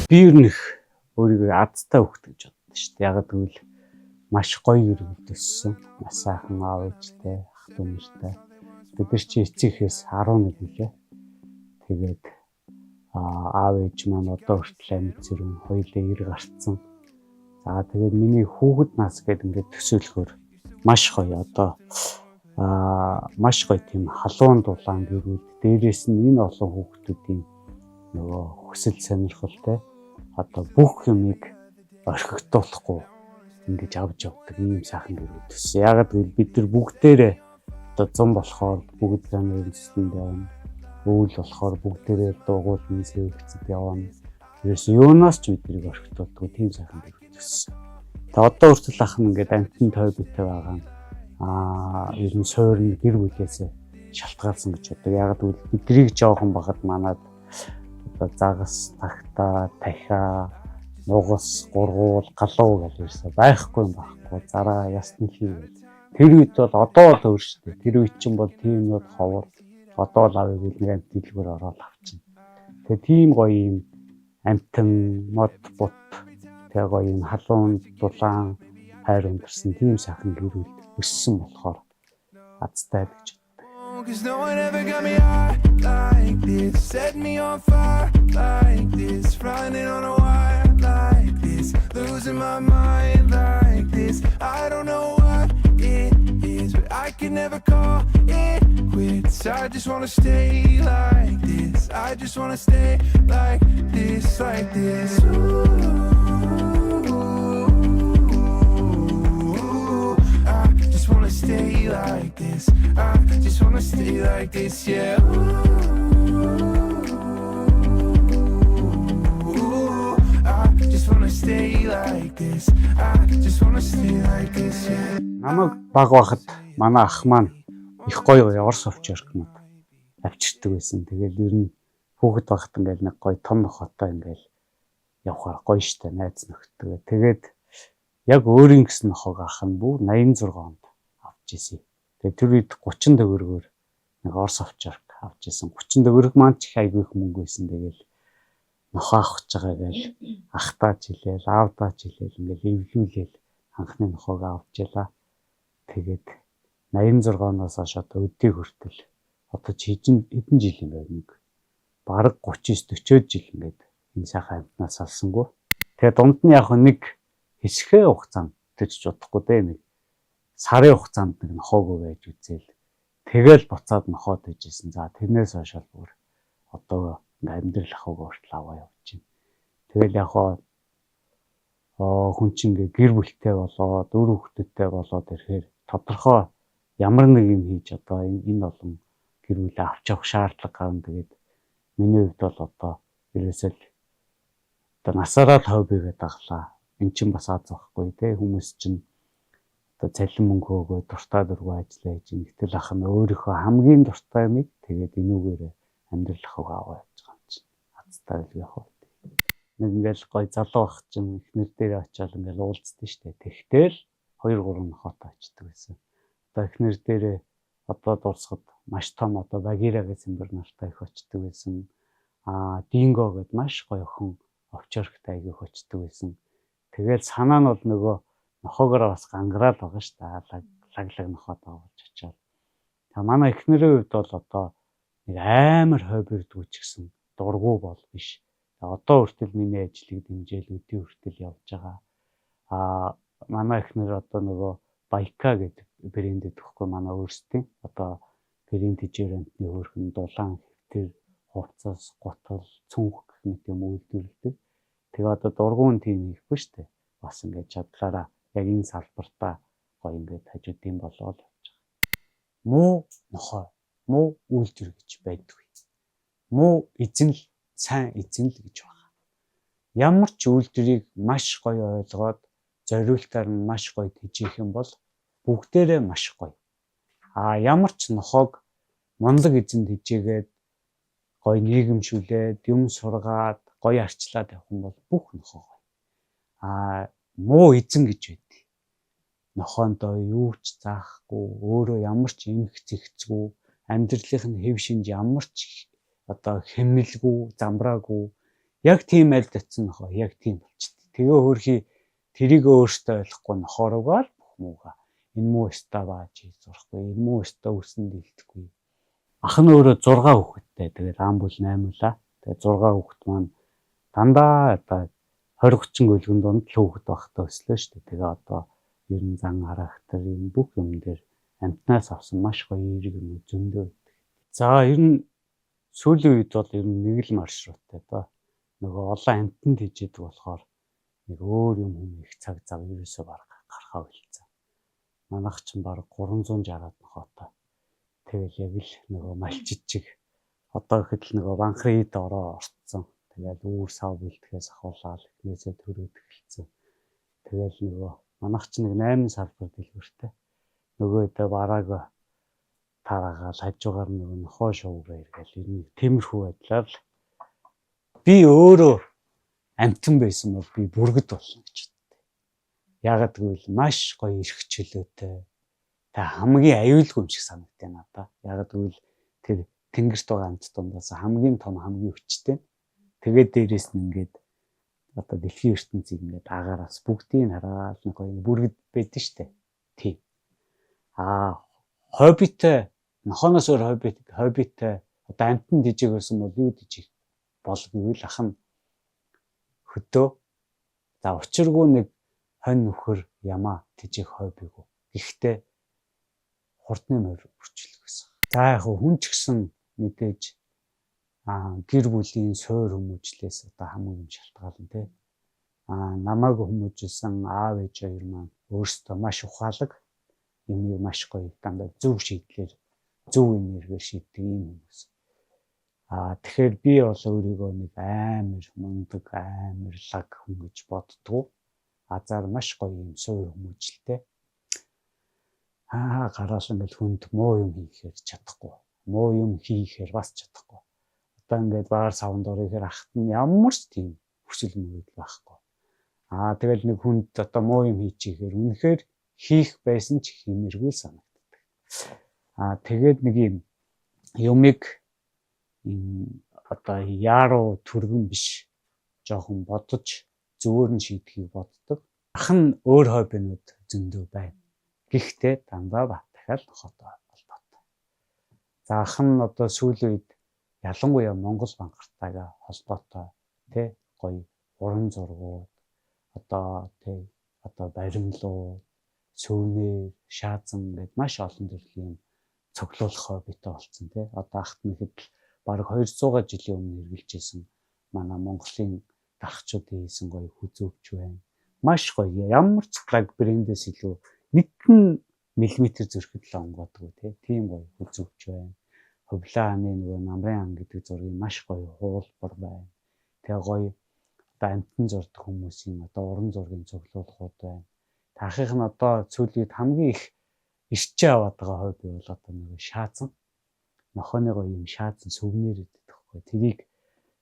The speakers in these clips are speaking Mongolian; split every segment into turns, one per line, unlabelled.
Би ер нь их өөрийгөө азтай хөхт гэж боддоо шүү дээ. Яг гэвэл маш гоё гэр бүл өссөн. Маш сайхан аав ээжтэй, ах дүү нартай. Бид нар чи эцэгхээс 11 үлээ. Тэгээд аав ээж маань одоо хүртэл амьд зэрэг хоёулаа ир гарцсан. За тэгээд миний хүүхэд нас гэдэг ингээд төсөөлөхөөр маш гоё одоо маш гоё тийм халуун дулаан гэр бүл, дээрээс нь энэ олон хүүхдүүдийн нөгөө хүсэл сонирхолтой одоо бүх юмыг орхигдуулахгүй ингэж авч явдаг ийм сайхан гэр бүл төссөн. Яг гэвэл бид нар бүгдээрээ одоо зам болохоор бүгд замын төсөнд явна. Өвөл болохоор бүгдээрээ дуугуулна, сэвэгцэд явна. Ерөөс юунаас ч биднийг орхигдуулдаг тийм сайхан гэр бүл төссөн. Тэгээ одоо хүртэл ах нь ингээд амтан тойбтой байгаа нь ер нь суурь нь гэр бүлээсээ шалтгаалсан гэж боддог. Яг гэвэл биднийг жоохон бахад манад одоо загас, тагтаа, тахиа, нугас, гургуул, галуу гэж ирсэн. Байхгүй юм байхгүй. Зараа, ясны хий гэж. Тэр үед бол одоо л өөр шүү дээ. Тэр үед чинь бол тийм юмуд ховор. Одоо л авъя гэл нэг амт дэлгүүр ороод авчихна. Тэгээ тийм гоё юм амтан, мод, бут тэгээ гоё юм халуун, дулаан хайр өндөрсөн тийм сайхан гэр бүл өссөн болохоор азтай л гэж.
Cause no one ever got me high like this. Set me on fire like this. Running on a wire like this. Losing my mind like this. I don't know what it is, but I can never call it quits. I just wanna stay like this. I just wanna stay like this, like this. Ooh, I just wanna stay like this. I just wanna stay like this, yeah. Ooh, I just wanna stay like this. I just wanna stay like this, yeah.
Намайг баг байхад манай ах маань их гоё гоё орс овчаркнууд авчирдаг байсан. Тэгэл ер нь хүүхэд байхад ингээл нэг гоё том нохотой ингээл явхаар гоё штэ найз нөхдөд. Тэгээд яг өөрийн гэсэн нохоог ах нь бүр 86 онд авч ирсэн. Тэгээд тэр үед 30 төгрөгөөр нэг орс овчарк авч ирсэн. 30 төгрөг маань ч их айгүй их мөнгө байсан. Тэгэл нохоо авах гэж байгаа гээл ахтаа ч хэлээл, аавдаа ч хэлээл ингээл эвлүүлээл анхны нохоог авч ялаа. Тэгээд 86 оноос хойш одоо өдийг хүртэл одоо чи хэдэн хэдэн жил юм бэ, нэг бараг 39 40 жил ингээд энэ сайхан амьтнаас салсангүй. Тэгээд дунд нь яг нэг хэсгээ хугацаанд төж удахгүй дээ, нэг сарын хугацаанд нэг нохоогүй байж үзээл. Тэгэл буцаад нохоо төжсэн. За тэрнээс хойш бол бүр одоо ингээ амьдрал ахуйг хүртэл аваа явж байна. Тэгэл яг хоо хүн чинь ингээ гэр бүлтэй болоод үр хүүхдүүдтэй болоод ирэхээр тодорхой ямар нэг юм хийж одоо энэ олон гэр бүлээ авч явах шаардлага гарна. Тэгээд миний хувьд бол одоо ерөөсөө л одоо насаараа л хоббигээ даглаа. Эн чинь бас аз байхгүй те, хүмүүс чинь одоо цалин мөнгө өгөө дуртай дургүй ажиллаа хийж байна. Гэтэл ах нь өөрийнхөө хамгийн дуртай юмыг тэгээд энүүгээрээ амьдрал ахуйг аваа явж байгаа юм чинь. Азтай л яг хөө. Нэг ингээл гоё залуу ах чинь эхнэр дээрээ очиод ингээл уулздаг штэ. Тэгтэл 2 3 нохоотой очдөг байсан. Одоо эхнэр дээрээ одоо дуусахад маш том одоо Багира гэсэн цэмбэр нартай их очдөг байсан. Динго гэд маш гоё охин овчорхтой айгүй их очдөг байсан. Тэгэл санаа нь бол нөгөө нохоогоороо бас гангараал байгаа шүү дээ. Лаг лаг нохоо дагуулж очиад. Тэгээ манай эхнэрийн хувьд бол одоо нэг амар хоббирдгүй ч гэсэн дургүй бол биш. Тэгээ одоо хүртэл миний ажлыг дэмжээл өдий хүртэл явж байгаа. Манай эхнэр одоо нөгөө Байка гэдэг брэнд өгөхгүй манай өөрсдийн одоо гэрийн тэжээр амтны хөөрхөн дулаан хэвтэр хувцас, гутал, цүнх гэх мэт юм үйлдвэрлэдэг. Тэгээ одоо дургуун тийм хийхгүй шүү дээ. Бас ингээд чадлаараа яг энэ салбартаа гоё ингээд хажуудын болоод явж байгаа. Муу нохой, муу үйлдвэр гэж байдгүй. Муу эзэн л, сайн эзэн л гэж байна. Ямар ч үйлдвэрийг маш гоё ойлгоод зориултаар нь маш гоё тэжээх юм бол бүгдээрээ маш гоё. Ямар ч нохоог мундаг эзэн тэжээгээд гоё нийгэмшүүлээд юм сургаад гоё арчлаад явах юм бол бүх нохоо гоё. Муу эзэн гэж байдаг. Нохоондоо юу ч заахгүй, өөрөө ямар ч эмх зэгцгүй, амьдралынх нь хэв шинж ямар ч одоо хэмнэлгүй, замбраагүй Яг тийм альд очсон нохоо яг тийм болчихдээ. Тэгээ хөөрхий тэрийг өөртөө ойлгохгүй нохоорогоо л бүх мууга. Энэ муу өстой бааж зурхгүй. Энэ муу өстой үсэн дийлдэхгүй. Ах нь өөрөө 6 хүүхэдтэй. Тэгээд аам бүл 8 улаа. Тэгээд 6 хүүхэд маань дандаа одоо 20 30 гөлгөн дунд л хүүхэд байхдаа өслөө шүү дээ. Тэгээ одоо ер нь зан характер юм бүх юм дээр амтнаас авсан маш гоё эерэг юм зөндөө байдаг. За ер нь сүүлийн үед бол ер нь нэг л маршруттай доо. Нөгөө олон амтанд хийждэг болохоор нэг өөр юм хүм их цаг зав ерөөсөө бараг гарахаа болцсон. Манайх ч бараг 360-аад нохоотой. Тэгэл яг л нөгөө малчид чиг одоо ихэд л нөгөө банхрын ид ороо орцсон. Тэгэл үүр сав бэлтгэхээс ахуулаад эхнээсээ төрөөд эхэлсэн. Тэгэл нөгөө манайх ч нэг 8 салбар дэлгүүртэй. Нөгөө өдөө барааг тараагаал хажуугаар нөгөө нохоо шуугаа эргээл ер нь тиймэрхүү байдлаар л би өөрөө амтан байсан бол би бүргэд болно гэж боддог. Яагаад гэвэл маш гоё эрх чөлөөтэй. Тэг хамгийн аюулгүй юм шиг санагдав надаа. Яагаад гэвэл тэр тэнгэрт байгаа амт дундаас хамгийн том хамгийн хүчтэй. Тэгээд дээрэс нь ингээд одоо дэлхийн ертөнцийг ингээд агаараас бүгдийг хараал нэг гоё бүргэд байдэн штэ. Тийм. Аа хоббитэй нохооноос өөр хоббитэй одоо амтан дижиг байсан бол юу дижиг бол гэвэл ах нь хөдөө за учиргүй нэг хонь нөхөр ямаа тижих хоббигүй. Гэхдээ хурдны морь үрчлэх гэсэн. За яг хүн ч гэсэн мэдээж гэр бүлийн суур хүмүүжлээс одоо хамаг юм шалтгаална тий. Намайг хүмүүжилсэн аав ээж хоёр маань өөрсдөө маш ухаалаг юмыг маш гоё дандаа зөв шийдлэр зөв энергиэр шийддэг юм хүмүүс. Тэгэхээр би бол өөрийгөө нэг амар мундаг, амар лаг хүн гэж боддгоо. Азар маш гоё юм суур хүмүүжлтэй. Гараал ингээл хүнд муу юм хийхээр чадахгүй. Муу юм хийхээр бас чадахгүй. Одоо ингээд баар савнд орохоор ахт нь ямар ч тийм хүсэл мөрөөдөл байхгүй. Тэгэл нэг хүнд одоо муу юм хийчихээр үнэхээр хийх байсан ч хиймэргүй санагддаг. Тэгээд нэг юм юмыг одоо яаруу түргэн биш жоохон бодож зөвөр нь шийдэхийг боддог. Ах нь өөр хоббинууд зөндөө байна. Гэхдээ дандаа ба дахиад нохотой холбоотой. За ах нь одоо сүүлийн үед ялангуяа Монгол банкартайгаа холбоотой тий гоё уран зургууд одоо тий одоо баримлууд, сөвнөр, шаазан гэд маш олон төрлийн юм цоглуулах хоббитой болсон тий. Одоо ахт нэхэд л бараг 200 жилийн өмнө хэрэгжилж исэн манай Монголын дархчуудын хийсэн гоё хүзүүвч байна. Маш гоё. Ямар ч лаг брэндээс илүү нэгэн миллиметр зөрөхөд л онгоодгүй тий. Тийм гоё хүзүүвч байна. Хувлаа хааны нөгөө намрын ан гэдэг зургийн маш гоё хуулбар байна. Тэгээ гоё одоо амтан зурдаг хүмүүсийн одоо уран зургийн цуглуулгууд байна. Таахих нь одоо сүүлийн үед хамгийн их ирчээ аваад байгаа хобби бол одоо нөгөө шаазан. Нохооны гоё юм шаазан сувенир гэдэг байхгүй. Тэрийг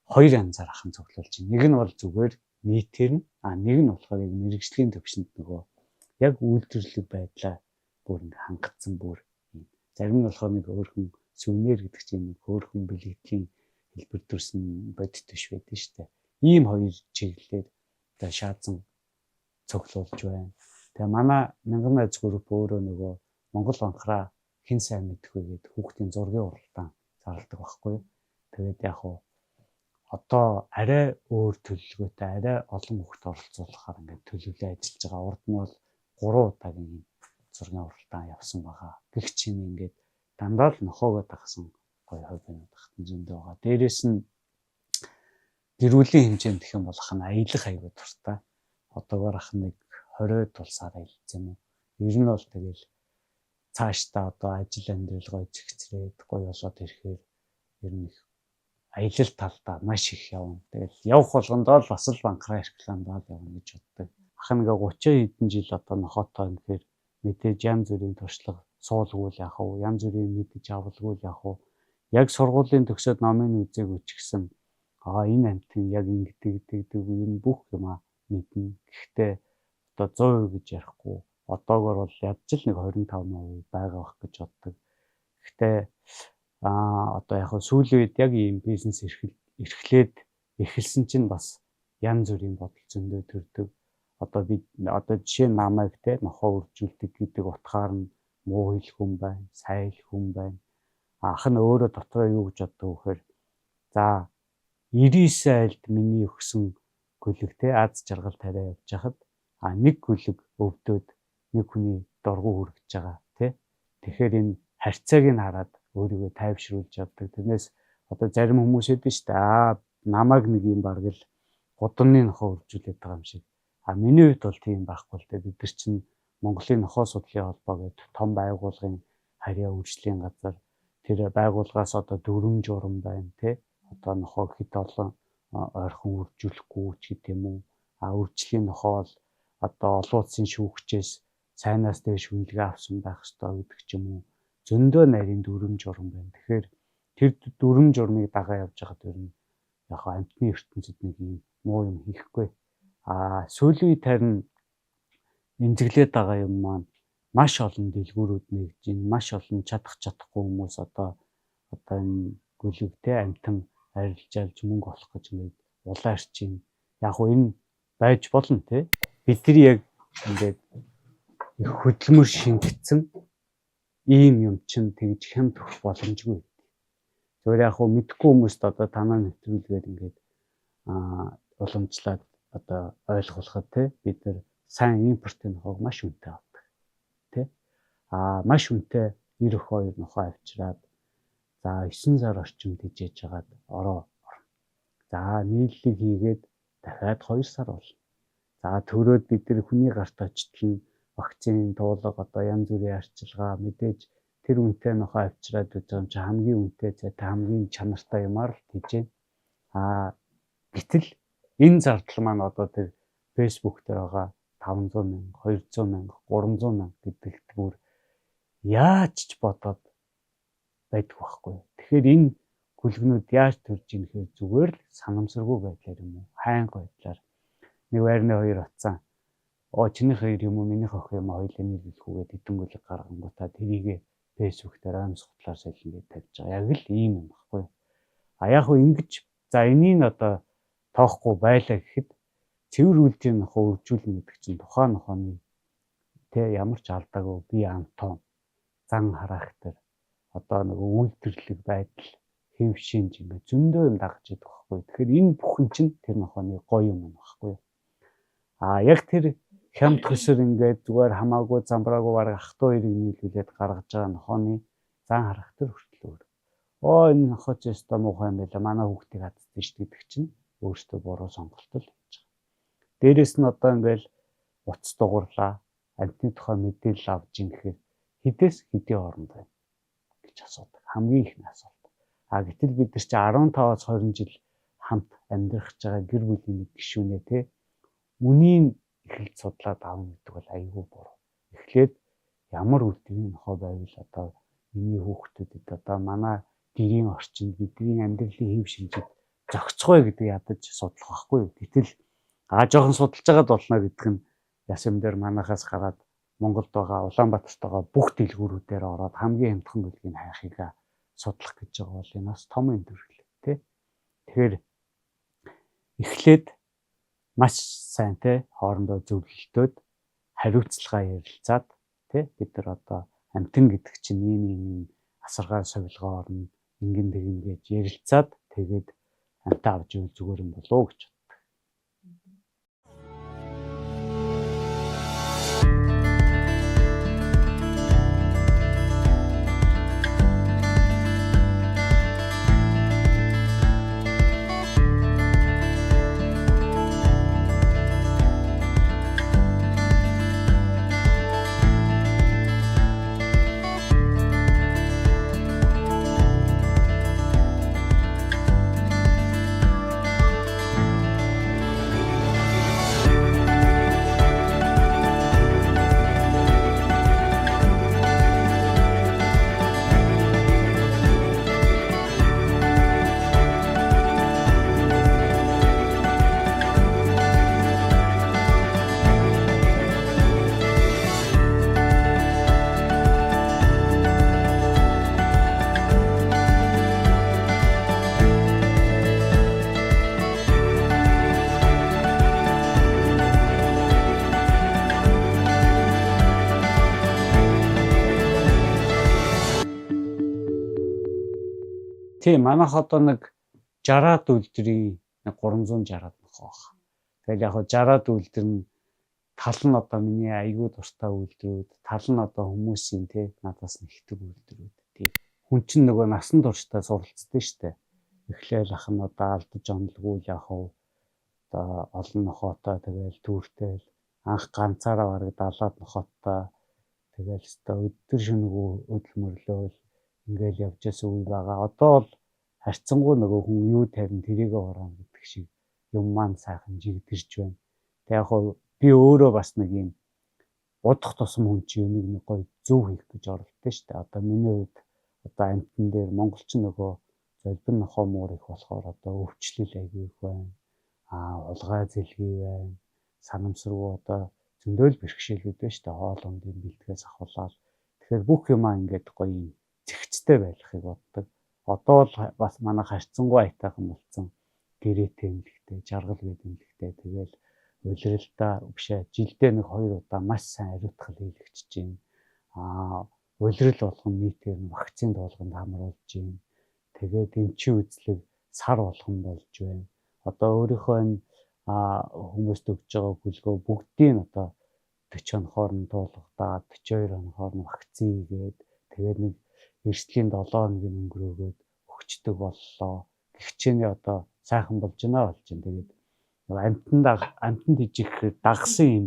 хоёр янзаар ахын цуглуулж байна. Нэг нь бол зүгээр нийтээр нь, нэг нь болохоор яг мэрэгжлийн төвшөнд нөгөө яг үйлдвэрлэг байдлаа бүр ингээ хангацсан бүр юм. Зарим нь болохоор нэг өөрхөн сувенир гэдэг чинь нэг хөөрхөн бэлгэдлийн хэлбэр төрсөн бодит биш байдаг шүү дээ. Ийм хоёр чиглэлээр одоо шаазан цуглуулж байна. Тэгээ манай Мянган найз групп өөрөө нөгөө Монгол банхраа хэн сайн мэдэх вэ гэдэг хүүхдийн зургийн уралдаан зарладаг байхгүй юу. Тэгээд яг уу одоо арай өөр төлөвлөгөөтэй арай олон хүүхд оролцуулахаар ингээд төлөвлөө ажиллаж байгаа. Урд нь бол 3 удаагийн ийм зургийн уралдаан явсан байгаа. Гэх чинь ингээд дандаа л нохоогоо дагсан гоё хоббинууд ахтан зөндөө байгаа. Дээрээс нь гэр бүлийн хэмжээнд гэх юм бол ах нь аялах аягүй дуртай. Одоогоор ах нэг 20 тулсаар аялсан юм уу. Ер нь бол тэгэл цаашдаа одоо ажил амьдрал гоё зэгцрээд гоё болоод ирэхээр ер нь их аялал талдаа маш их явна. Тэгэл явах болгондоо л бас л банкраа рекламдаа л явна гэж боддог. Ах нэг 30 хэдэн жил одоо нохоотой гэхээр мэдээж янз бүрийн туршлага суулгуул яах вэ? Янз бүрийн мэдэж авалгүй яах вэ? Яг сургуулийн төгсөөд номын үзээгүй ч гэсэн энэ амтан яг ингэдэг гэдэг юм бүх юм а мэднэ. Гэхдээ одоо 100% гэж ярихгүй. Одоогор бол ядч л нэг 25% байгаа бах гэж боддог. Гэхдээ одоо яг сүүлийн үед яг ийм бизнес эрхлээд Эхэлсэн чинь бас янз бүрийн бодол зөндөө төрдөг. Одоо би одоо жишээ нь намайг те нохоо үржүүлдэг гэдэг утгаар нь муу хэлэх хүн байна, сайн хэлэх хүн байна. Ах нь өөрөө дотроо юу гэж боддог вэ гэхээр за 99 айлд миний өгсөн гүлэг те аз жаргал тариа явж хахад нэг гүлэг өвдөөд нэг хүний дургу хүргэж байгаа те. Тэгэхээр энэ харьцааг нь хараад өөрийгөө тайвшруулж явдаг. Тэрнээс одоо зарим хүмүүс үүдэн шүү дээ. Намайг нэг юм бараг л гудамны нохоо үржүүлээд байгаа юм шиг. Миний хувьд бол тийм байхгүй л дээ. Бид нар чинь Монголын нохоо судлалын холбоо гэдэг том байгууллагын харьяа үйлчлийн газар, тэр байгууллагаас одоо дүрм журам байна те. Одоо нохоо хэд олон ойрхон үржүүлэхгүй ч гэдэг юм уу. Үржлийн нохоо бол одоо олон улсын шүүгчээс сайнаас дээш хүнлэгээ авсан байх ёстой гэдэг ч юм уу. Зөндөө нарийн дүрм журам байна. Тэгэхээр тэр дүрм журмыг дагаа явж байхад ер нь яг амьтны ертөнцид нэг юм муу юм хийхгүй. Сүүлийн үед харин эмзэглээд байгаа юм маань маш олон дэлгүүрүүд нэгж ин маш олон чадах чадахгүй хүмүүс одоо энэ гүлэгтэй амьтан арилжаалж мөнгө олох гэж ингээд улаарч байна. Яг уу энэ байж болно те. Бидний яг ингээд их хөдөлмөр шингэцэн ийм юм чинь тэгж хямд өгөх боломжгүй. Зөвхөн яг уу мэдгүй хүмүүст одоо танаа нэвтрүүлгээр ингээд уламжлаад одоо ойлгуулахад те бид нар сайн импортын нохоог маш үнэтэй авдаг те. Маш үнэтэй 92 нохоо авчираад за 9 сар орчим тэжээж хагаад ороо орно. За нийллэг хийгээд дахиад 2 сар болно. За төрөөд бид нар хүний гарт очтол нь вакцины туулга одоо янз бүрийн арчилгаа мэдээж тэр үнэтэй нохоо авчираад үз юм чи хамгийн үнэтэй зайтай хамгийн чанартай юмар л тэжээн. Гэтэл энэ зардал маань одоо тэр Facebook дээр байгаа 500 мянга, 200 мянга, 300 мянга гэдэгт бүр яаж ч бодоод байдаг байхгүй. Тэгэхээр энэ гүлгнүүд яаж төрж ийн гэхээр зүгээр л санамсаргүй байдлаар юм уу, хайнга байдлаар нэг байрны хоёр утсан. Чинийх хоёр юм уу, минийх охин юм уу хоёулаа нийлүүлэх үгээд хэдэн гүлэг гаргангуудаа тэрийгэ Facebook дээр аимсгтлаар солингод тавьж байгаа. Яг л ийм юм байхгүй. Яг хөө ингэж за энийг одоо тоохгүй байлаа гэхэд цэвэр үйлдвэрийн нохоо үржүүлнэ гэдэг чинь тухайн нохооны тэ ямар ч алдаагүй бие антон зан характер одоо нэг үйлдвэрлэг байдал хэв шинж ингээд зөндөө юм дагаж идэх байхгүй. Тэгэхээр энэ бүхэн чинь тэр нохооны гоё юм байхгүй. Яг тэр хямд хөсөр ингээд зүгээр хамаагүй замбраагүй бараг ах トゥ хоёрыг нийлүүлээд гаргаж байгаа нохооны зан характер хүртэл өөр. Энэ нохоо ч ёстой муухай юм байла. Манай хүүхдийг хадсан шүү гэдэг чинь өөртөө буруу сонголт л хийж байгаа. Дээрээс нь одоо ингээл утас дугуурлаа, амьтны тухай мэдээлэл авч ин гэхээр хідээс хэдийн хооронд байна гэж асуудаг. Хамгийн ихний асуулт. Гэтэл бид нар чи 15-аас 20 жил хамт амьдрах гэж байгаа гэр бүлийн нэг гишүүнээ те үнийг эхэлж судлаад авна гэдэг бол айгүй буруу. Эхлээд ямар үйлдвэрийн нохоо байвал одоо миний хүүхдүүдэд одоо манай гэрийн орчинд бидний амьдралын хэв шинжид зохицох вэ гэдэг ядаж судлах байхгүй юу. Гэтэл жоохон судалж байгаад болно гэдэг нь яс юм дээр манахаас гараад Монголд байгаа Улаанбаатарт байгаа бүх дэлгүүрүүдээр ороод хамгийн хямдхан бүлгийг хайхыг судлах гэж байгаа бол энэ бас том юм төрөл тий. Тэгэхээр эхлээд маш сайн тий хоорондоо зөвлөлтөөд хариуцлага ярилцаад тий бид нар одоо амьтан гэдэг чинь ийм ийм асаргаа сувилгаа орно ингэн тэгнэ гэж ярилцаад тэгээд амьтаа авч ивэл зүгээр юм болов уу гэж боддог. Тийм, манайх одоо нэг 60-аад үйлдвэрийн нэг 360-аад нохоо баг. Тэгэл яг 60-аад үйлдвэр нь тал нь одоо миний айгүй дуртай үйлдвэрүүд, тал нь одоо хүмүүсийн тий надаас нэгтгэх үйлдвэрүүд. Тий. Хүн чинь нөгөө насан туршдаа суралцдаг штэ. Эхлээл ах нь одоо алдаж онолгүй л яах вэ? Одоо олон нохоотой тэгэл түүртэл анх ганцаараа бараг 70-аад нохооттой тэгэл өстой өдөр шөнөгүй хөдөлмөрлөөл ингээл явж байсан үе байгаа. Одоо бол харьцангуй нөгөө хүн юу тавина тэрийгэ хураана гэдэг шиг юм маань сайхан жигдэрч байна. Тэг яг хөө би өөрөө бас нэг юм удах тусам хүн чи юмыг нэг гоё зөв хийх гэж оролдсон шүү дээ. Одоо миний хувьд одоо амтан дээр монголчин нөгөө золбин нохоо муур их болохоор одоо өвчлөл айгүй их байна. Аа хулгай зэлгүй байна. Санамсаргүй одоо зөндөөл бэрхшээлүүд байна шүү дээ. Хоол ундын бэлтгэс ахуулаад тэгэхээр бүх юмаа ингээд гоё юм зэгцтэй байлгахыг боддог. Одоо бол бас манай харьцангуй аятайхан болсон гэрээтэй эмнэлэгтэй, жаргал гээд эмнэлэгтэй тэгэл улиралдаа бишээ жилдээ нэг хоёр удаа маш сайн ариутгал хийлэгдэж байна. Аа улирал болгон нийтээр нь вакцины туулганд хамруулж байна. Тэгээд эмчийн үзлэг сар болгон болж байна. Одоо өөрийнхөө энэ хүмүүст өгж байгаа хүлгөө бүгдийг одоо 40 он хооронд туулгадаад 42 он хооронд вакцин хийгээд тэгээд нэг эрсдлийн 7 хоногийн өнгөрөөгөөд өгчдөг боллоо. Гихчээний одоо сайхан болж байна болж байна. Тэгээд амтанд амтанд ижихээр дагсан юм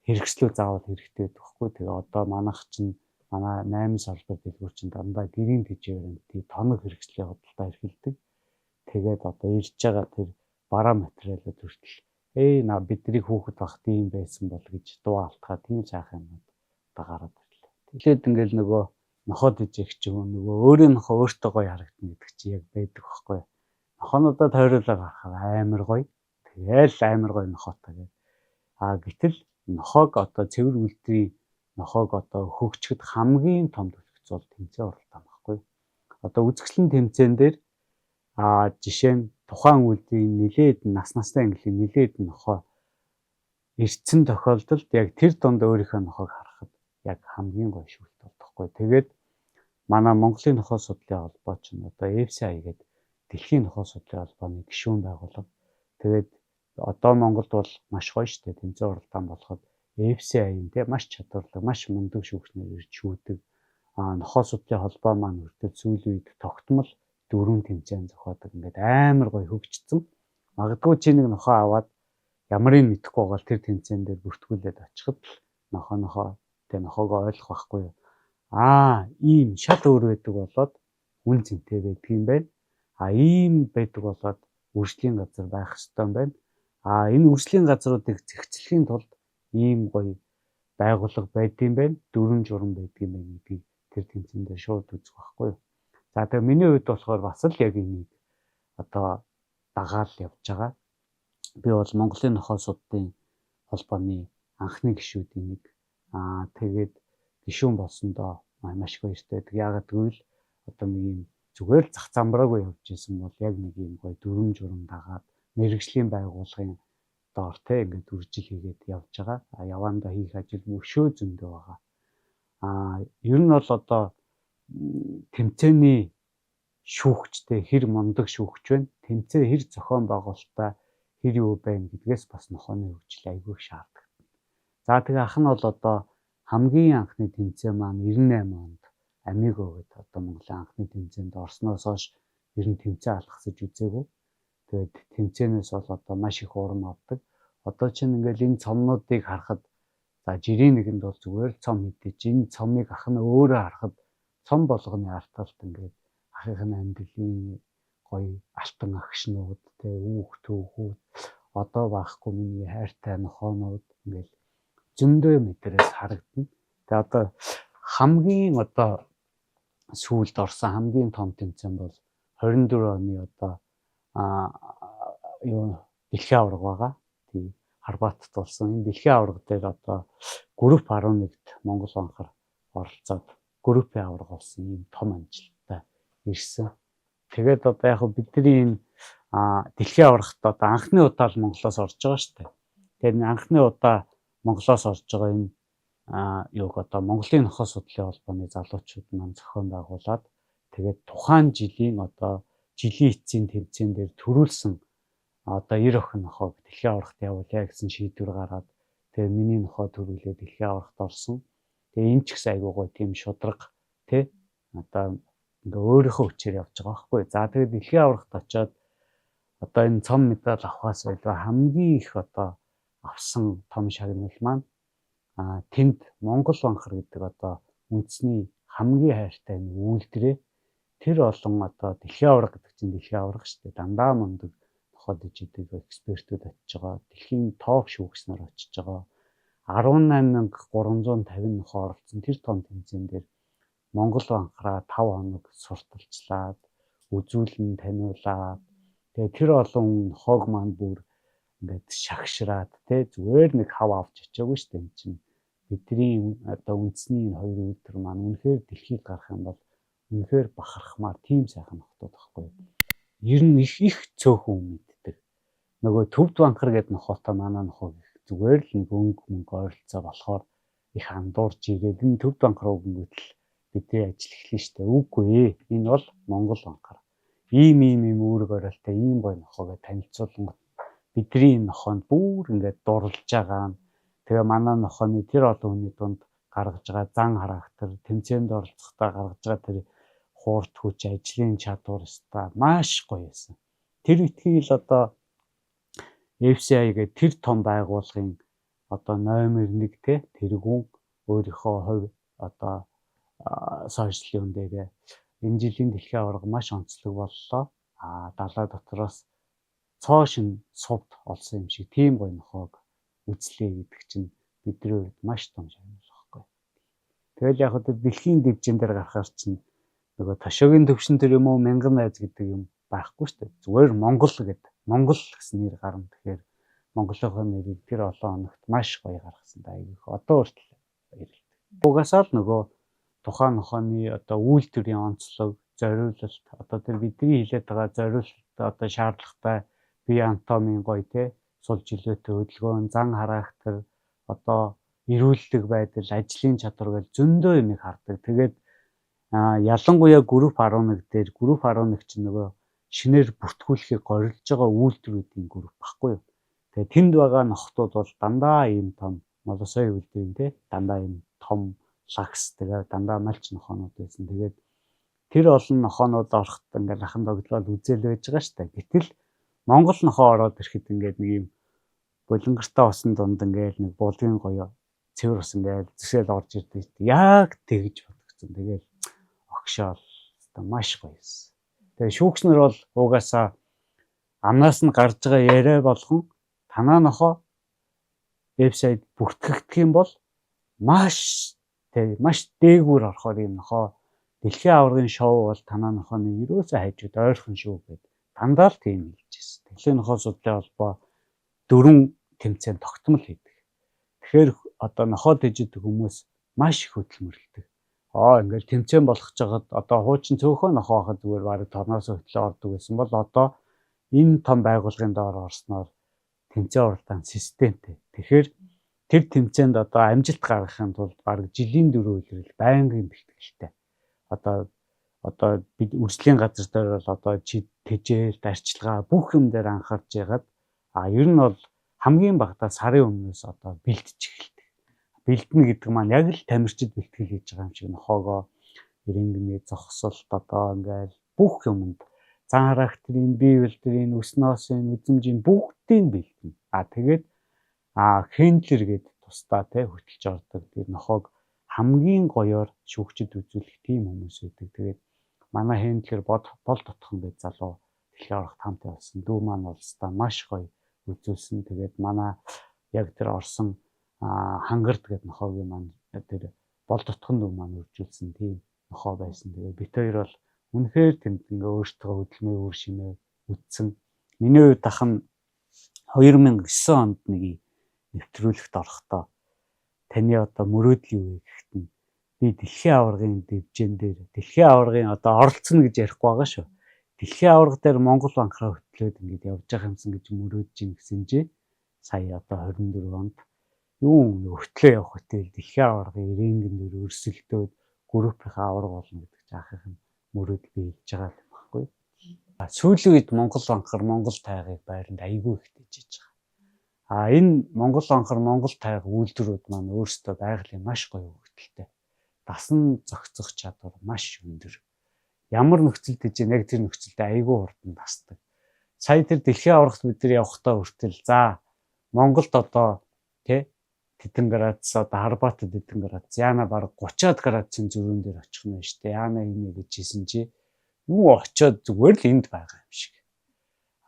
хэрэгслүү заавал хэрэгтэй байдаг хгүй. Тэгээ одоо манайх чинь манай 8 салбар дэлгүүр чинь дандаа гэрийн тэжээвэр амтыг тоног хэрэгслийн худалдаа эрхэлдэг. Тэгээд одоо ирж байгаа тэр бараа материалууд хүртэл наа бидний хүүхэд багт ийм байсан бол гэж дуу алтгаа тийм сайхан юмнууд одоо гараад ирлээ. Тэгээд ингээл нөгөө нохоод ижих ч юм нөгөө өөрийн нохоо өөртөө гоё харагдана гэдэг чи яг байдаг байхгүй. Нохоонуудаа тойруулаад харахаар амар гоё. Тэгэл амар гоё нохоотой гэх. А гэтэл нохоог одоо цэвэр үйлдвэрийн нохоог одоо хөгжихэд хамгийн том түлхэц бол тэмцээн уралдаан байхгүй. Одоо үзэсгэлэн тэмцээн дээр жишээ нь тухайн үйлдвэрийн нилээд нас настай английн нилээд нохоо ирсэн тохиолдолд яг тэр дунд өөрийнхөө нохоог харахад яг хамгийн гоё шүүлт болдохгүй. Тэгээд манай Монголын нохоо судлалын холбоо чинь одоо FCI гэдэг дэлхийн нохоо судлалын холбооны гишүүн байгууллага. Тэгээд одоо Монголд бол маш гоё штэ тэмцээн уралдаан болоход FCI-ийн те маш чадварлаг, маш мундаг шүүгчнэр ирж шүүдэг. Нохоо судлалын холбоо маань хүртэл сүүлийн үед тогтмол 4 тэмцээн зохиодог. Ингээд амар гоё хөгжсөн. Магадгүй чи нэг нохоо аваад ямарыг мэдэхгүй байгаа л тэр тэмцээн дээр бүртгүүлээд очиход л нохоо тэ нохоогоо ойлгох байхгүй юу. Аа, ийм шал өөр байдаг болоод үн цэнтэй байдаг юм байна. А ийм байдаг болоод үржлийн газар байх ёстой юм байна. А энэ үржлийн газруудыг зэгцлэхийн тулд ийм гоё байгууллага байдсан байна. Дүрм журам байдсан байна гэдгийг тэр тэмцээн дээр шууд үзэх байхгүй юу. За тэгээ миний хувьд болохоор бас л яг энийг одоо дагаал явж байгаа. Би бол Монголын нохоо судлалын холбооны анхны гишүүдийн нэг. Аа тэгээд гишүүн болсондоо маш их баяртай байдаг. Яагаад гэвэл одоо нэг юм зүгээр л зах замбраагүй явж исэн бол яг нэг юм гоё дүрм журам дагаад мэрэгжлийн байгууллагын доор те ингээд үржил хийгээд явж байгаа. А явандаа хийх ажил мөшөө зөндөө байгаа. А ер нь бол одоо тэмцээний шүүгчтэй хэр мундаг шүүгч байна. Тэмцээн хэр зохион байгуулалтаа хэр юу байна гэдгээс бас нохооны хөгжил айгүй их шаарддаг. За тэгээ ах нь бол одоо хамгийн анхны тэмцээн маань 98 онд Амиго гэдэг одоо Монголын анхны тэмцээнд орсноос хойш ер нь тэмцээн алгасаж үзээгүй. Тэгээд тэмцээнээс бол одоо маш их урам авдаг. Одоо чинь ингээл энэ цомнуудыг харахад за жирийн нэгэнд бол зүгээр л цом мэдээж энэ цомыг ах нь өөрөө харахад цом болгоны арталт ингээд ахын амьдралын гоё алтан агшнууд тэ үүх түүхүүд одоо байхгүй миний хайртай нохоонууд ингээл зөндөө мэдрээс харагдана. Тэгээ одоо хамгийн одоо сүүлд орсон хамгийн том тэмцээн бол 24 оны одоо юу дэлхийн аварга байгаа. Тийм Хорватт болсон. Энэ дэлхийн аварга дээр одоо групп 11-д Монгол анхаар оролцоод группийн аварга болсон ийм том амжилттай ирсэн. Тэгээд одоо яг бидний энэ дэлхийн аваргад одоо анхны удаа л Монголоос орж байгаа шүү дээ. Тэгээд анхны удаа Монголоос орж байгаа энэ юуг одоо Монголын нохоо судлалын холбооны залуучууд маань зохион байгуулад тэгээд тухайн жилийн одоо жилийн эцсийн тэмцээн дээр төрүүлсэн одоо 90 охин нохойг дэлхийн аваргад явуулъя гэсэн шийдвэр гараад, тэгээ миний нохой төрүүлээ дэлхийн аваргад орсон. Тэгээ энэ ч гэсэн айгуу гоё тийм шударга тий, одоо ингээ өөрийнхөө хүчээр явж байгаа байхгүй. За, тэгээ дэлхийн аваргад очиод одоо энэ цом медаль авахаас илүү хамгийн их одоо авсан том шагнал маань тэнд Монгол Банхар гэдэг одоо үндэсний хамгийн хайртай энэ үйлдвэрээ тэр олон одоо дэлхийн аварга гэдэг чинь дэлхийн аварга шүү дээ. Дандаа мундаг нохой дэжидэг экспертүүд очиж байгаа. Дэлхийн топ шүүгч нар очиж байгаа. 18,350 нохой оролцсон тэр том тэмцээн дээр Монгол Банхараа 5 хоног сурталчлаад, үзүүлэн таниулаад, тэгээ тэр олон нохойг маань бүр ингээд шагшраад те, зүгээр нэг хав авч очиагүй шүү дээ. Энэ чинь бидний одоо үндэсний энэ хоёр үйлдвэр маань үнэхээр дэлхийд гарах юм бол үнэхээр бахархмаар тийм сайхан нохотууд байхгүй юу. Ер нь их их цөөхөн хүн мэддэг. Нөгөө Төвд Банхар гэдэг нохоотой манай нохоо их зүгээр л нэг өнгө мөнгө ойролцоо болохоор их андуурж ирээд энэ Төвд Банхар үгэнгүүтэл бидний ажил эхлэн штэ. Үгүй ээ. Энэ бол Монгол Банхар. Ийм ийм ийм үүрэг оройлтой ийм гоё нохоогоо танилцуулангууд бидний энэ нохоонд бүр ингээд дурлж байгаа нь, тэгээ манай нохооны тэр олон хүний дунд гаргаж байгаа зан характер, тэмцээнд оролцохдоо гаргаж байгаа тэр хуурд хүч, ажлын чадвар өста маш гоё байсан. Тэр үтгийг л одоо FCI гэдэг тэр том байгууллагын одоо номер 1 те тэргүүн өөрийнхөө хувь одоо сошиал юм дээрээ энэ жилийн дэлхийн аварга маш онцлог боллоо. Далай дотроос цоо шин сувд олсон юм шиг тийм гоё нохойг үзлээ гэдэг чинь бидний хувьд маш том шагнал байхгүй. Тэгэл яг тэр дэлхийн дивжин дээр гарахаар чинь нөгөө тошогийн төвшин тэр юм уу, мянган найз гэдэг юм байхгүй шүү дээ. Зүгээр Монгол гэдэг Монгол гэсэн нэр гарна. Тэгэхээр Монголынхоо нэрийг тэр олон хоногт маш гоё гаргасан да. Айгүйх одоо хүртэл баярлалаа. Угаасаа л нөгөө тухайн нохооны одоо үйлдвэрийн онцлог, зориулалт, одоо тэр бидний хэлээд байгаа зориулалт одоо шаардлагатай бие анатомийн гоё те сул жилөөтэй хөдөлгөөн, зан характер, одоо эрүүлдэг байдал, ажлын чадвар гэл зөндөө юмыг хардаг. Тэгээд ялангуяа групп 11 дээр, групп 11 чинь нөгөө шинээр бүртгүүлэхийг горилж байгаа үйлдвэрүүдийн групп баггүй юу. Тэгээ тэнд байгаа нохтууд бол дандаа ийм том молосой үйлдвэрийн те дандаа ийм том лагс, тэгээ дандаа малч нохоонууд байсан. Тэгээд тэр олон нохоонууд ороход ингээл лахан догтлол үзэл байж байгаа штэ. Гэтэл Монгол нохоо ороод ирэхэд ингээд нэг юм булангартай усан дунд ингээл нэг булгийн гоё цэвэр ус ингээл зүсэл орж ирдэг. Яг тэгж бодгцэн. Тэгэл огшоол маш гоё юмсан. Тэгээ шүүгч нар бол угаасаа амнаас нь гарч байгаа яриа болгон танаа нохоо вебсайт бүртгэгдэх юм бол маш тэг маш дээгүүр орохоор юм нохоо дэлхийн аваргын шоу бол танаа нохооны ерөөсөө хайжууд ойрхон шүү гэд дандаа л тийм хэлж ирсэн. Дэлхийн нохоо судлалын холбоо 4 тэмцээн тогтмол хийдэг. Тэгэхээр одоо нохоо дэжидэг хүмүүс маш их хөдөлмөрлөдөг. Ингээл тэмцээн болгож байгаад одоо хуучин цөөхөн нохоо хахад зүгээр бараг торноос хөтлөө ордог байсан бол одоо энэ том байгууллагын доор орсноор тэмцээн уралдаан системтэй. Тэгэхээр тэр тэмцээнд одоо амжилт гаргахын тулд бараг жилийн 4 улирал байнгын бэлтгэлтэй. Одоо бид үржлийн газар дээр бол одоо тэжээл, дарчилгаа бүх юм дээр анхаарч ягаад ер нь бол хамгийн багадаа сарын өмнөөс одоо бэлтэж эхэлдэг. Бэлдэнэ гэдэг маань яг л тамирчид бэлтгэл хийж байгаа юм шиг нохоогоо ирэнгний зогсолт одоо ингээл бүх юмд зан характерын, бие үйлдвэрийн, өснөөсийн, үзэмжийн бүгдийг бэлдэнэ. Тэгээд хендлер гээд тусдаа те хөтөлж ордог. Тэр нохоог хамгийн гоёор шүүгчд үзүүлэх тийм хүмүүс байдаг. Тэгээд манай хендлер бол дотхон гэж залуу дэлхийн аваргад хамт явсан. Дүү маань бол өстой маш гоё үзүүлсэн. Тэгээд манай яг тэр орсон хангард гэдэг нохоогийн маань тэр бол дотхон дүү маань үржүүлсэн тийм нохоо байсан. Тэгээд бит хоёр бол үнэхээр тэнд ингээ өөртөө хөдөлмөрийн үр шимээ үтсэн. Миний хувьд ах нь 2009 онд нэг нэвтрүүлэгт орохдоо таны одоо мөрөөдөл юу вэ гэхэд нь би дэлхийн аваргын дэвжэн дээр дэлхийн аваргын одоо оролцоно гэж ярихгүй байгаа шүү. Дэлхийн аварга дээр Монгол банкраа хөтлөөд ингээд явж байгаа юмсан гэж мөрөөдж ин гэсэн чи сая одоо 24 онд юу хөтлөө явах хөтөл дэлхийн аваргын ирэнгэн дээр өрсөлдөөд группийнхаа аварга болно гэдэг чи ахын мөрөөдөл биелж байгаа юм баггүй. Сүүлийн үед Монгол анхар Монгол тайгыг байранд айгүй их дэжиж байгаа. А энэ Монгол анхар Монгол тайга үйлдвэрүүд маань өөрсдөө байгалийн маш гоё хөгжилтэй. Дасан зохицох чадвар маш өндөр. Ямар нөхцөлд дэжээ яг тэр нөхцөлдөө айгүй хурдан дасдаг. Сая тэр дэлхийн аваргад бид нар явахдаа хүртэл за Монголд одоо тий тэдэн градус, одоо Хорватад тэдэн градус, яана бараг 30-аад градусын зөрүүн дээр очих нь шүү дээ. Яана инэ гэж хэлсэн чи юу очиод зүгээр л энд байгаа юм шиг.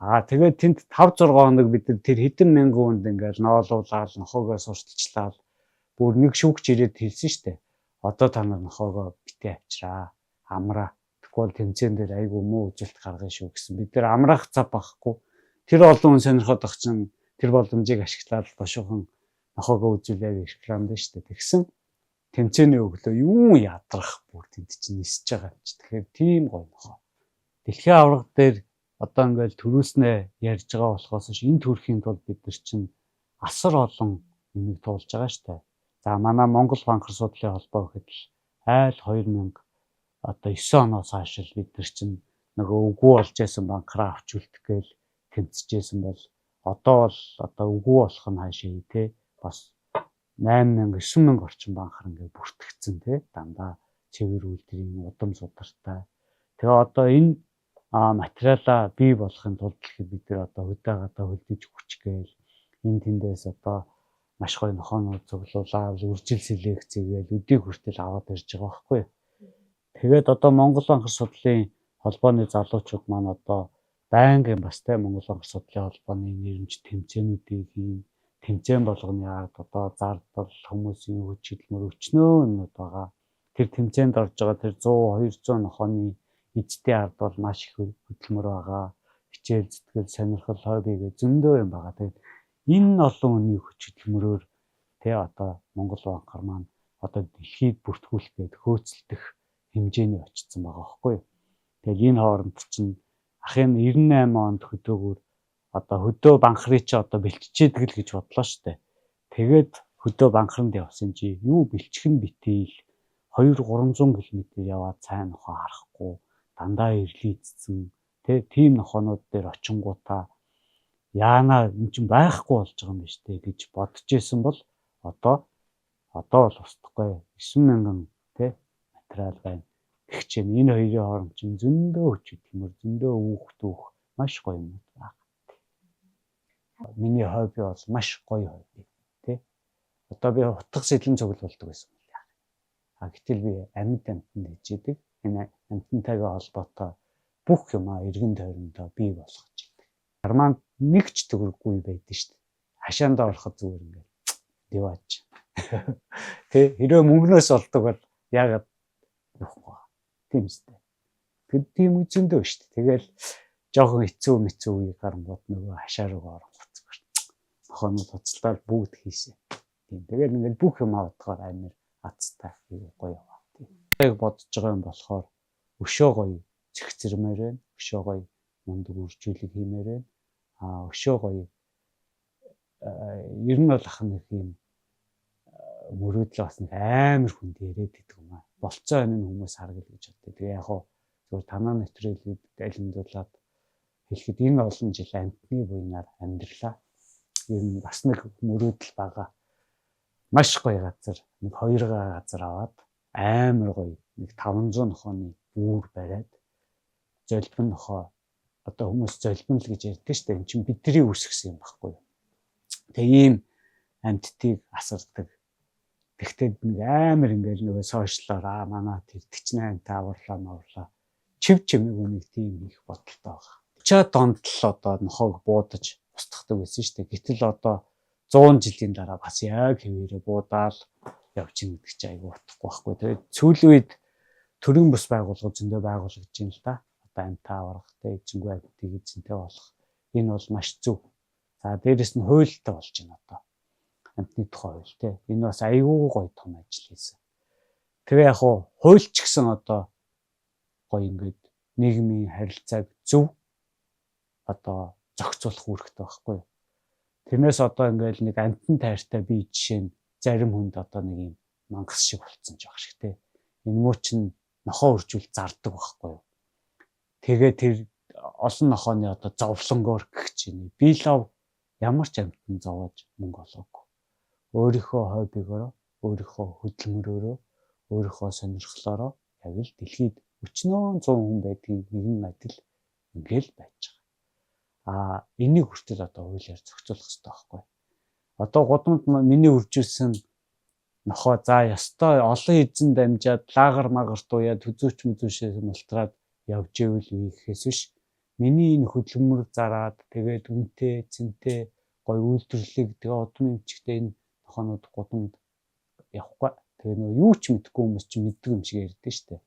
Аа тэгээд тэнд 5 6 хоног бид нар тэр хэдэн мянган хүнд ингээл ноолуулаад нохоогоо сурталчлаад бүр нэг шүүгч ирээд хэлсэн шүү дээ. Одоо та нар нохоогоо битээ авчраа, амраа. Тэгвэл бол тэмцээн дээр айгүй муу үзэлт гаргана шүү гэсэн. Бид нар амраах зав байхгүй. Тэр олон хүн сонирхоод ах чинь тэр боломжийг ашиглаад бошуухан нохоогоо үзүүлээд рекламд шүү дээ. Тэгсэн тэмцээний өглөө юу ядрах бүр тэнд чинь нисэж байгаа юм чи. Тэгэхээр тийм гоё нохоо. Дэлхийн аварга дээр одоо ингээл төрүүлснээ ярьж байгаа болохоос ш энэ төрхийн тулд бид нар чинь асар олон юмыг туулж байгаа штэ. За манай Монгол банкар судлалын холбоо гэхэд л айл 2000 одоо 9 оноос хойш л бид нар чинь нөгөө үгүй болж исэн банкраа авч үлдэх гээл тэмцэжсэн бол одоо бол одоо үгүй болох нь хаашаа те бас 8000 9000 орчим банкар ингээ бүртгэгдсэн те дандаа цэвэр үйлдвэрийн удам судартай. Тэгээ одоо энэ материалаа бий болохын тулд гэхэд бид нар одоо хөдөө гадаа хөлдөж хүчгээл энэ тэндээс одоо маш гоё нохоонууд цуглуулаад үржил селекц хийгээл өдийг хүртэл аваад ирж байгаа байхгүй. Тэгээд одоо Монгол банкар судлалын холбооны залуучууд маань одоо байнгын бас те Монгол банкар судлалын холбооны нэрмж тэмцээнүүдийг хийн, тэмцээн болгоны ард одоо зардал хүмүүсийн хүч хөдөлмөр өчнөө юмнууд байгаа. Тэр тэмцээнд орж байгаа тэр 100 200 нохооны эцдийн ард бол маш их хөдөлмөр байгаа. Хичээл зүтгэл, сонирхол, хобби гэх зөндөө юм байгаа. Тэгээд энэ олон хүний хүч хөдөлмөрөөр тэ одоо Монгол банкар маань одоо дэлхийд бүртгүүлэх гээд хөөцөлдөх хэмжээний очсон байгаа байхгүй юу. Тэгэл энэ хооронд чинь ахын 98 онд хөдөөгөр одоо хөдөө банхрыг чи одоо бэлтжижээдэг л гэж бодлоо штэ. Тэгээд хөдөө банхранд явсан чи юу бэлчих нь битийл 2 300 км яваад сайн нохоо харахгүй дандаа ирлийцсэн тэ тийм нохоонууд дээр очингуудаа яана эн чинь байхгүй болж байгаа юм байна штэ гэж бодож исэн бол одоо бол устдахгүй 9000 тэ материал байна. Тэгч чинь энэ хоёрын хооронд чинь зөндөө хүч хөдөлмөр, зөндөө үүх дүүх маш гоё юмнууд байна. Миний хобби бол маш гоё хобби тий. Одоо би утга сэтлэн цуглуулдаг байсан юм яа. А гэтэл би амьд амьтанд хичээдэг. Энэ амьтантайгаа холбоотой бүх юмаа эргэн тойрондоо бий болгож идэг. Арманд нэг ч төгрөггүй байдаг шүү дээ. Хашаандаа ороход зүгээр ингээд диваач. Тэ хэрвээ мөнгнөөс олдог бол яагаад явахгүй. Тийм үстэй. Тэр тийм үзэндөө шүү дээ. Тэгэл жоохон хэцүү мэцүү үе гарангууд нөгөө хашаа руу оронгоц. Нохоонууд хуцлаад бүгд хийсэн. Тийм. Тэгэл ингээд бүх юм авдгаар амир азтай гоё яваа. Тийм. Яг бодож байгаа юм болохоор өшөө гоё зэгцэрмээр байна. Өшөө гоё мундаг үржүүлэг хиймээр байна. Аа өшөө гоё ер нь бол ах нэг юм мөрөөдлөө бас нэг амар хүнд яриад идэх юм аа. Болцоо энэ хүмүүс харгал гэж боддог. Тэгээ яг хуу зүгээр танаа нэвтрүүлгийг айлмдуулаад хэлэхэд энэ олон жил амтны буйнаар амьдралаа. Ер нь бас нэг мөрөөдөл байгаа. Маш гоё газар нэг хоёр газар аваад амар гоё нэг 500 нохооны үүр бариад золбин нохоо одоо хүмүүс золбин л гэж ярьдаг шүү дээ. Энд чинь бидний үүсгэсэн юм баггүй юу. Тэгээ ийм амьтдыг асардаг. Тэгтээ нэг амар ингээл нөгөө сошиалаар аа манай тэр 48 та аварлаа маварлаа чив чимээг үнийг тийм их бодолтой байгаа. 30-аад онд л одоо нохоог буудаж устгахдаг байсан шүү дээ. Гэтэл одоо 100 жилийн дараа бас яг хэвээрээ буудаал явж гин гэдэг чинь айгүй утгагүй байхгүй. Тэгээд сүүлийн үед төрийн бус байгууллага зөндөө байгуулагдаж байна л да. Одоо амьтаа аваргатай, эзэнгүй амьтдыг эзэнтэй болох. Энэ бол маш зөв. За дээрэс нь хуультай болж байна одоо. Амьтны тухай хууль те. Энэ бас айгүй гоё том ажил хийсэн. Тэгээ яг хуу хууль ч гэсэн одоо гоё ингээд нийгмийн харилцааг зөв одоо зохицуулах үүрэгтэй байхгүй юу. Тэрнээс одоо ингээд нэг амьтан тайртай би жишээ нь зарим хүнд одоо нэг юм мангас шиг болцсон ч байх шиг те. Энэ муу чинь нохоо үржүүл зардаг байхгүй юу. Тэгээ тэр олон нохооны одоо зовлонгоор гэх чинь би лав ямар ч амьтан зовоож мөнгө олоогүй. Өөрийнхөө хоббигоороо, өөрийнхөө хөдөлмөрөөрөө, өөрийнхөө сонирхлоороо яг л дэлхийд өчнөө 100 хүн байдгийн нэгэн адил ингээл байж байгаа. А энийг хүртэл одоо хуулиар зохицуулах хэрэгтэй байхгүй. Одоо гудамд миний үржүүлсэн нохоо за ёстой олон эзэн дамжаад лагар магар дууяад хүзүүч мүзүүшээ мултраад явж ивэл үе гэхээс биш миний энэ хөдөлмөр зараад тэгээд үнэтэй цэнтэй гоё үйлдвэрлэлийг тэгээ удам эмчигтэй энэ нохоонууд гудамд явахгүй. Тэгээ нөгөө юу ч мэдэхгүй хүмүүс чинь мэддэг юм шиг ярьдэн штэ.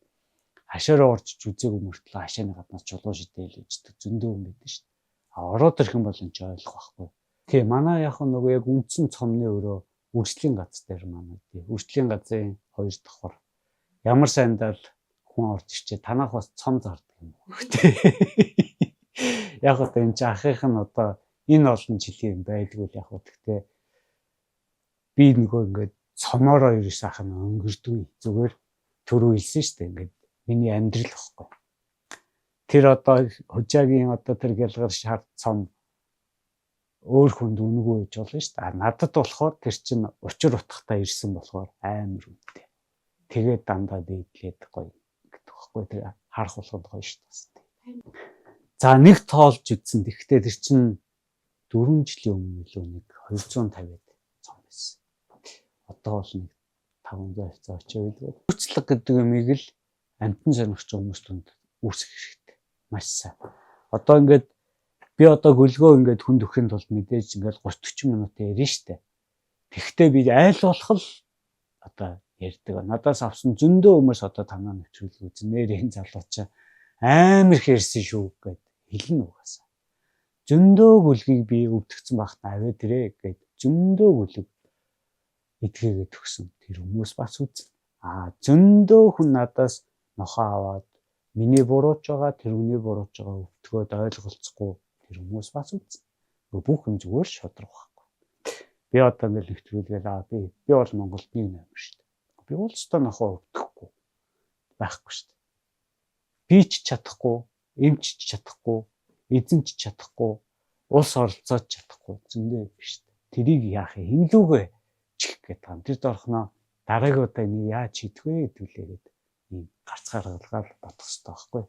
Хашаараа орж үзээгүй мөртлөө хашааны гаднаас чулуу шидээл иждэг зөндөө юм байдаг штэ. А ороод ирэх юм бол энэ ч ойлгох байхгүй. Тэгээ манай яг нөгөө яг үндсэн цомны өрөө үржлийн гац дээр манай тий. Үржлийн газрын хоёр давхар. Ямар сайндал хүн орж ирчээ танах бас цом зардаг юм уу тий. Яг одоо энэ чи ахынх нь одоо энэ олон жилийн юм байдгүй л яг уу гэхдээ би нөгөө ингээд цомоороо ерөөс ах нь өнгөрдөг. Зүгээр түрүү хэлсэн шүү дээ ингээд миний амьдрал واخгүй. Тэр одоо хужаагийн одоо тэр гялгар шар цом өөр хүнд үнэгүй байж болно шүү дээ. А надад болохоор тэр чинь учир утгатай ирсэн болохоор амар үнэтэй. Тэгээд дандаа дээдлээд гоё гэдэг байхгүй тэр харах болгонд гоё шүү дээ. За нэг тоолж үзсэн. Тэгэхдээ тэр чинь 4 жилийн өмнө илүү нэг 250-ад цом байсан. Одоо бол нэг 500 хавцаа очив байлгүй. Үйлчлэг гэдэг юмыг л амтан сонирхч хүмүүс тунд үүсгэх хэрэгтэй. Маш сайн. Одоо ингээд би одоо гөлгөө ингээд хүнд өгөхийн тулд мэдээж ингээд 30 40 минут ярина штэ. Тэгэхдээ би айл болох л одоо ярьдаг. Надаас авсан зөндөө хүмүүс одоо танаа нэвтрүүлэг үзэн нэр энэ залуу чинь амар их ярьсан шүү гэд хэлнэ угаасаа. Зөндөө гүлгийг би өвдөгцөн багт аваад ирээ гэд зөндөө гүлэг эдгээгээ төгсөн. Тэр хүмүүс бас үзнэ. Аа зөндөө хүн надаас нохоо аваад миний бурууч байгаа, тэр хүний бурууч байгаа өвдгөөд ойлголцохгүй тэр хүмүүс бас үзнэ. Бүх юм зүгээр шудраг байхгүй. Би одоо ингээл нэвтрүүлгээл аа би бол Монголд нэг номер шүү дээ. Би бол өстой нохоо өвдөхгүй байхгүй шүү дээ. Би ч чадахгүй, эмч ч чадахгүй, эзэн ч чадахгүй, улс оролцоод чадахгүй зөндөө юм шүү дээ. Тэрийг яах юм? Хинлүүгээ чих гээд байгаа юм. Тэр доорхноо дараагийн удаа энийг яаж хийдэх вэ гэдүүлээгээд ийм гарц гаргалгаал бодох хэрэгтэй байхгүй.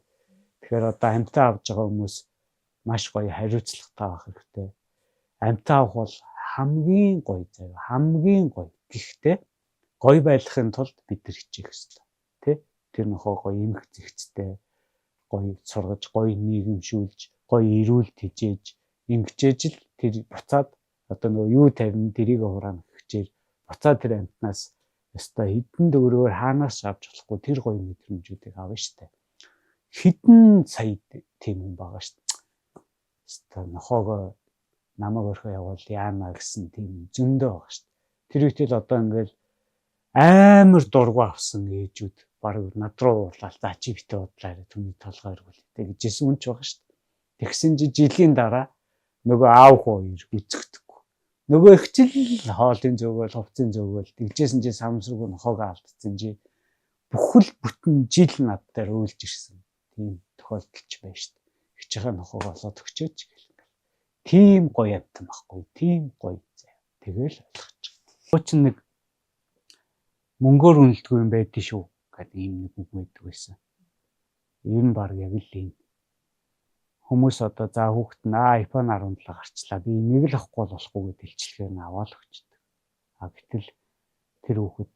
Тэгэхээр одоо амьтаа авч байгаа хүмүүс маш гоё хариуцлагатай байх хэрэгтэй. Амьтаа авах бол хамгийн гоё заяа, хамгийн гоё. Гэхдээ гоё байхын тулд бид нар хичээх ёстой. Тэ? Тэр нохоо гоё эмх зэгцтэй, гоё сургаж, гоё нийгэмшүүлж, гоё эрүүл тэжээж, ингэжээж л тэр буцаад одоо нөгөө юу тавина тэрийг хураана гэхчээр буцаад тэр амьтнаас ёстой хэдэн төгрөгөөр хаанаас авч болохгүй тэр гоё мэдрэмжүүдийг авна штэ. Хэдэн сая тийм хүн байгаа штэ. Ёстой нохоогоо намайг орхио явуул яана гэсэн тийм зөндөө байгаа штэ. Тэр үед л одоо ингээл амар дургу авсан ээжүүд баг над руу уурлаа. За чи битээ удлаарай түүний толгой эргүүлээ гэжсэн үн ч байгаа штэ. Тэгсэн чи жилийн дараа нөгөө аав хуу үзэгдэхгүй. Нөгөө ихчил хоолын зөөгөл, хувцын зөөгөл тэгжсэн чи самсргүй нохоогоо алдсан чи бүхэл бүтэн жил над дээр уйлж ирсэн. Тийм тохиолдол ч байна штэ. Хичээхээ нохоогоо олоод өгчөөч гэл ингээл. Тийм гоё амтан байхгүй. Тийм гоё зэ. Тэгэл ойлгочих. Хуучин нэг мөнгөөр үнэлдэггүй юм байдэн шүү гэдэг ийм нэг үг байдаг байсан. Ер нь баг яг л ийм. Хүмүүс одоо за хүүхэд нь iPhone 17 гарчлаа. Би энийг л авахгүй болохгүй гэд илчлэгээр нь аваад өгчдөг. А гэтэл тэр хүүхэд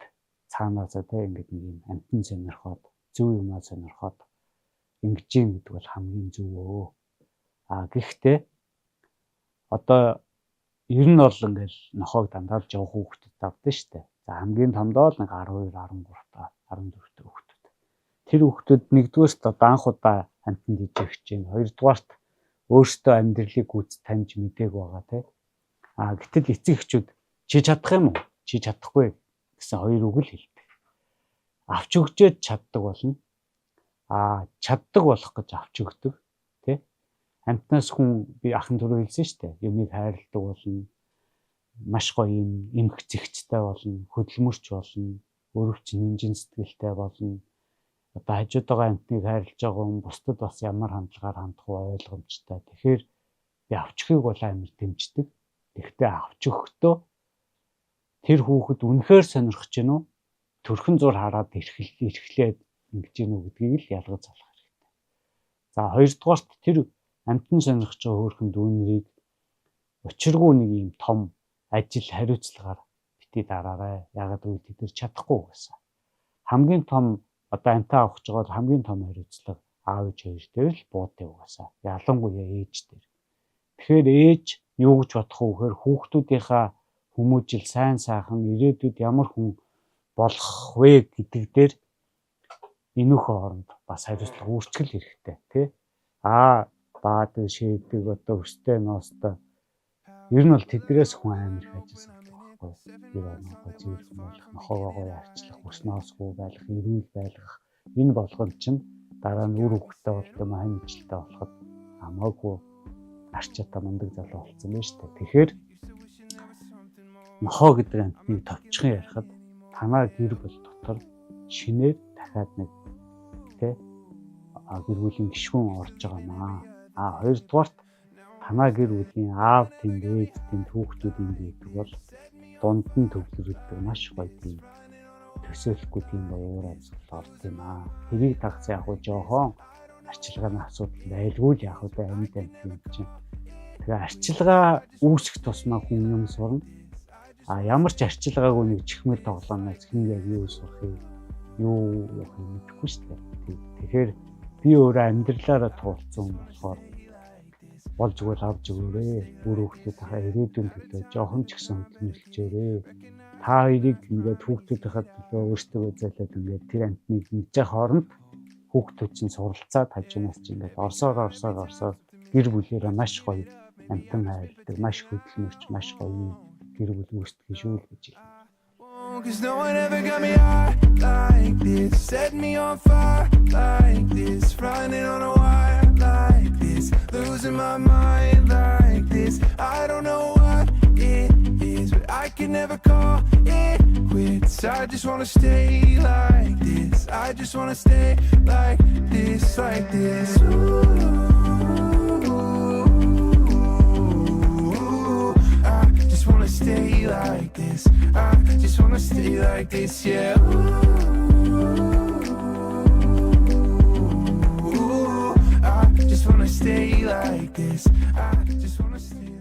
цаанаасаа те ингээд нэг юм амтан сонирхоод зөв юмаа сонирхоод ингэж юм гэдэг бол хамгийн зөв өө. А гэхдээ одоо ер нь бол ингээл нохоог дандаа л жоо хүүхдэд авдаг штэ. За хамгийн томдоо л нэг 12, 13 та 14 та хүүхдүүд. Тэр хүүхдүүд нэгдүгээрт одоо анх удаа амтанд ижих гэж байна. Хоёрдугаарт өөртөө амьдралыг гүйц таньж мэдээг байгаа тий. А гэтэл эцэг эхчүүд чи чадах юм уу? Чи чадахгүй гэсэн хоёр үг л хэлдэг. Авч өгчөөд чаддаг болно. А чаддаг болох гэж авч өгдөг тий. Амтнаас хүн би ахын түрүү хэлсэн шүү дээ. Юмыг хайрладаг болно. Маш гоё юм эмх зэгцтэй болно, хөдөлмөрч болно, өрөвч нэмжин сэтгэлтэй болно. Одоо хажууд байгаа амьтныг хайрлаж байгаа хүн бусдад бас ямар хандлагаар хандах вэ ойлгомжтой. Тэгэхээр би авч өгөхийг бол амар дэмждэг. Тэгэхдээ авч өгөхдөө тэр хүүхэд үнэхээр сонирхож гэнэ үү? Төрхөн зур хараад эрхлээд ингэж гэнэ үү гэдгийг л ялгаж залах хэрэгтэй. За, хоёрдугаарт тэр амьтан сонирхож байгаа хөөрхөн дүүнэрийг учиргүй нэг юм том ажил хариуцлагаар битий дараарай. Яагаад гэвэл тэд нар чадахгүй гэсэн. Хамгийн том одоо амьтан авах гэж байгаа бол хамгийн том хариуцлага аав ээж хоёр дээр л буудсан угаасаа. Ялангуяа ээж дээр. Тэгэхээр ээж юу гэж бодох вэ гэхээр хүүхдүүдийнхаа хүмүүжил, сайн сайхан ирээдүйд ямар хүн болох вэ гэдэг дээр энүүхэн хооронд бас хариуцлага үүсгэл хэрэгтэй, тий. Аа баадаг шийдэг одоо өстэй ноостой ер нь бол тэдрээс хүн амар их ажил сурдаг байхгүй. Гэр орноо цэвэрхэн байх, нохоогоо гоё арчлах, өс ноосгүй байх, эрүүл байлгах энэ болгон чинь дараа нь үр хөвгтэй болд юм, хань ижилтэй болоход хамаагүй арчаатай мундаг залуу болсон байна шүү дээ. Тэгэхээр нохоо гэдэг амьтныг товчхон ярихад танаа гэр бүл дотор шинээр дахиад нэг, тий, гэр бүлийн гишүүн орж байгаа маа. А хоёрдугаарт танаа гэр бүлийн аав тэнд, ээж тэнд, хүүхдүүд энд байдаг бол дунд нь төвлөрөлдөг маш гоё тийм төсөөлөхгүй тийм уур амьсгал орд юм аа. Тэрийг дагц яг уу жоохон арчилгааны асуудал байлгүй л яг уу амьд амьд юм чинь. Тэгээ арчилгаа үүсэх тусмаа хүн юм сурна. А ямар ч арчилгаагүй нэг чихмэл тоглоомоос хэн яг юу сурахыг, юу явах юм мэдэхгүй шүү дээ. Тэгэхээр би өөрөө амьдралаараа туулцсан хүн болохоор бол зүгээр авч өгөөрэй. Үр хүүхдүүдийнхээ ирээдүйн төлөө жоохон ч гэсэн хөдөлмөрлөжөөрэй. Та хоёрыг ингээд хүүхдүүдийнхээ төлөө өөрсдөө зайлаад ингээд тэр амьтныг нэгж хооронд хүүхдүүд чинь суралцаад хажуунаас чинь ингээд орсоор орсоор орсоор гэр бүлээрээ маш гоё амьтан хайрладаг, маш хөдөлмөрч, маш гоё гэр бүл үүсдэг шүү л гэж хэлнэ.
'Cause no one ever got me high like this. Set me on fire like this. Running on a wire like this. Losing my mind like this. I don't know what it is, but I can never call it quits. I just wanna stay like this. I just wanna stay like this, like this. Ooh, I just wanna stay like this. I just wanna stay like this, yeah. Ooh, I just wanna stay like this. I just wanna stay.